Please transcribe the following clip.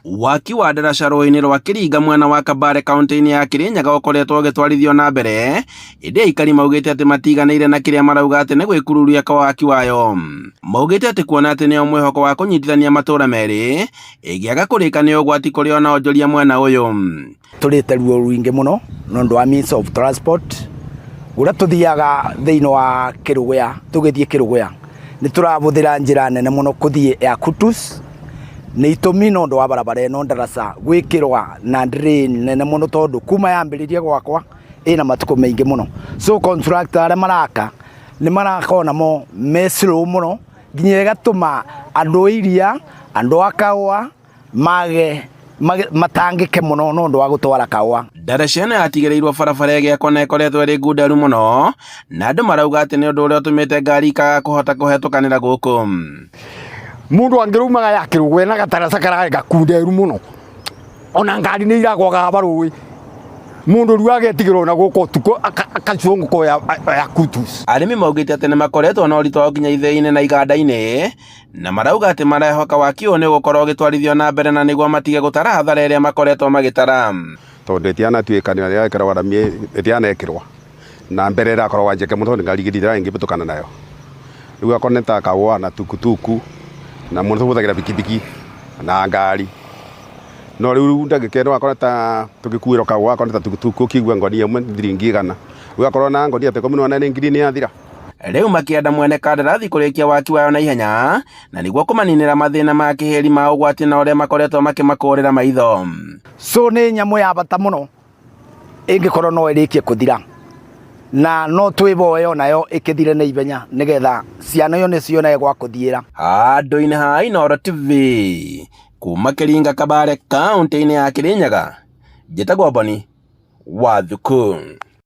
Waki wa ndaraca rũĩ-inĩ rwa Kĩringa mwena wa Kabale kaunti-inĩ ya Kirinyaga ũkoretwo ũgĩtwarithio na mbere, ĩndĩ aikari maugĩte atĩ matiganĩire na kĩrĩa marauga atĩ nĩ gwĩkururia kwa waki wayo. Maugĩte atĩ kuona atĩ nĩyo mwĩhoko wa kũnyitithania matũũra merĩ, ĩngĩaga kũrĩka nĩ ũgwati kũrĩ ona onjoria mwena ũyũ. Tũrĩte ruo rũingĩ mũno nĩ ũndũ wa means of transport ũrĩa tũthiaga thĩinĩ wa Kĩrũgũya, tũgĩthiĩ Kĩrũgũya nĩ tũrahũthĩra njĩra nene mũno kũthiĩ ya Kutus. Nĩ itũmi nĩ ũndũ wa barabara ĩno ndaraca gwĩkĩrwa na drain nene mũno tondũ kuma yambĩrĩria gwakwa ĩna matukũ maingĩ mũno. So contractor arĩa maraka nĩ maraka onamo me slow mũno nginya ĩgatũma andũ a iria, andũ a kahũa mage matangĩke mũno nĩ ũndũ wa gũtwara kahũa. Ndaraca ĩno yatigĩrĩirwo barabara ĩgĩakwo na ĩkoretwo ĩrĩ ngunderu mũno na andũ marauga atĩ nĩ ũndũ ũrĩa ũtũmĩte ngari ikaga kũhota kũhetũkanĩra gũkũ. Mũndũ angĩraumaga ya kĩrũgwe na gataraca kararĩ gakunderu mũno ona ngari nĩ iragwaga barũĩ mũndũ rĩu agetigĩra ona gũka ũtukũ akacũngũka ya kutus. Arĩmi maugĩte atĩ nĩ makoretwo na ũritũ wa gũkinya ithĩi-inĩ na iganda-inĩ na marauga atĩ marehoka waki ũyũ nĩ ũgũkorwo ũgĩtwarithio na mbere na nĩguo matige gũtara hathara ĩrĩa makoretwo magĩtara. Tondũ ĩtianatuĩka nĩ ĩrekĩrwo rami ĩtianekĩrwo na mbere ĩrakorwo njeke mũno tondũ ngari igĩthira ingĩhĩtũkana nayo. Rĩu akorwo nĩ ta kahũa na tukutuku na mũno tũhũthagĩra bikibiki na ngari. No rĩu ndagĩka ĩno akorwo ta tũgĩkuĩrwo kahũa akorwo nĩ ta tukutuku ũkĩigua ngonia ĩmwe nĩ thiringi igana. Rĩu akorwo na ngonia ta ikũmi nĩwona nĩ ngiri nĩ yathira. Rĩu makĩenda mwene kandarathi kũrĩkia waki wayo na ihenya na nĩguo kũmaninĩra mathĩna ma kĩhĩri ma ũgwati na ũrĩa makoretwo makĩmakũrĩra maitho. So nĩ nyamũ ya bata mũno ĩngĩkorwo no ĩrĩkie kũthira na no twĩboe onayo ĩkĩthire na ihenya nĩgetha ciana iyo nĩcionage gwa kũthiĩra. Handũ-inĩ ha Inooro TV kuma Kĩringa Kabale kaunti-inĩ ya Kĩrĩnyaga, njĩtagwo Boni Wathuku.